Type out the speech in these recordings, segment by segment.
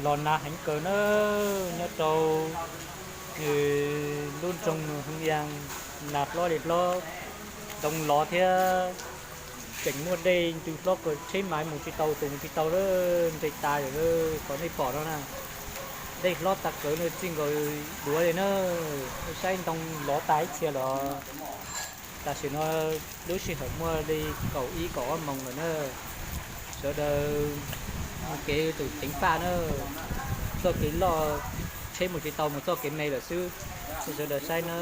Los nag heev kawg na, nyob rau lub nroog Hwm Yas, nag hlob li hlob, ntoo lov thiab tseem muaj dej ntws hlob kawg, tsheb mas mus tsis tau, tus mus tsis tau, nres tas lawm. Qhov nej pom no na, dej hlob tag kawg no, txij nkaus duav li na, nej saib ntoo lov tag ib txhia los. Tam sim no lub sij hawm muaj li kaum ib kaum ob moos lawm na, sawv daws mus kev tus ceev faj na, txoj kev loj, tsheb mus tsis tau, mus txoj kev me lawm xwb. Sawv daws saib na,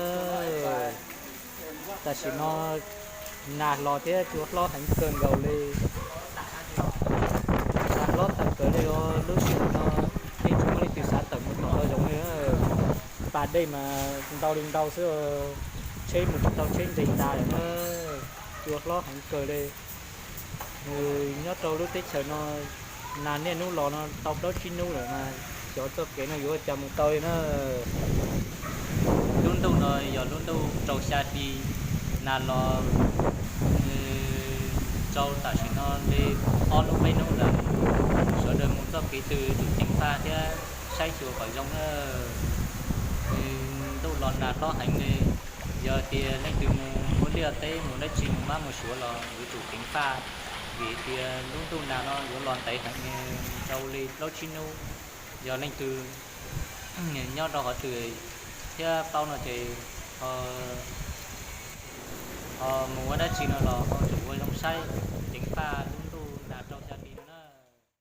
tam sim no nag los thiab cua hlob heev kawg nkaus li. Nag hlob tag kawg li os, lub sij hawm no yeej tsis muaj leej twg xav tawm mus tom ntau zoov li. Pas dej mas ntau li ntau xwb, tsheb mus tsis tau, tsheb nres tas lawm na, cua hlob heev kawg li. Nws nyob rau lub teb chaws no, nag niaj hnub los no tau plaub tsib hnub lawm mas xyov txoj kev no yuav ua cas mus tau li na. Lub ntuj no yog lub ntuj rau xya hli, nag los rau tam sim no li ob hnub peb hnub lawm. Sawv daws mus txoj kev twg tus ceev faj thiab saib xyuas kom zoo na. Ntuj los nag hlob heev li, yog tias leej twg mus ua liaj teb, mus dab tsi, mus mab mus suav los yuav tsum ceev faj, vim tias lub ntuj nag no yuav los ntev heev, rau li plaub tsib hnub. Yog leej twg nyob rau qhov twg thiab paub no ces ho mus ua dab tsi no los ho tsum ua zoo saib, ceev faj lub